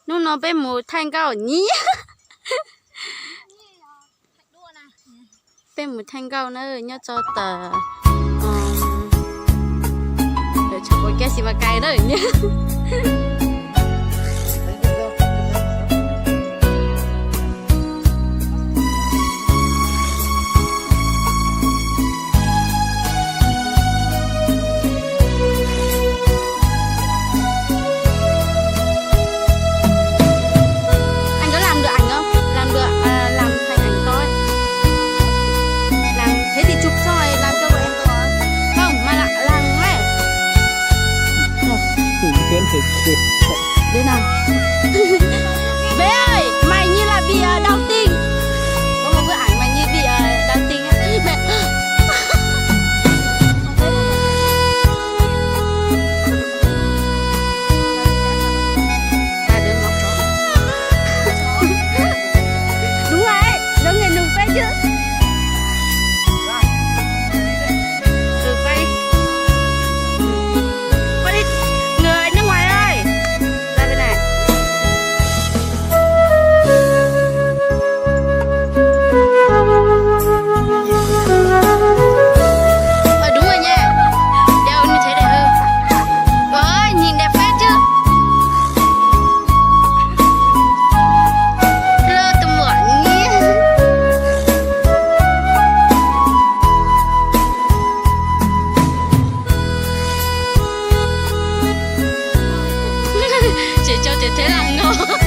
Hnub no peb mus thaij nkauj nyib. Peb mus thaij nkauj na, nyob rau tom, lawv tshua ua kiab xi mas kais na. Anh có làm được ảnh không? Làm được, à, làm thành ảnh coi. Làm thế thì chụp xong rồi làm cho bọn em coi. Không, mà là làm ấy. Đứa nào? Bé ơi, mày như là bị, ờ, đau tim. Có một bức ảnh mày như bị, ờ, đau tim á. Đúng rồi, giống người nụ phết chứ. Ừ, quay. Quay đi, người nước ngoài ơi. Ra bên này. Ờ, đúng rồi nha. Đeo như thế đẹp hơn. Ôi, nhìn đẹp phết chứ. Hello, tôi Muộn nhé. Chị cho chị thấy là ngon.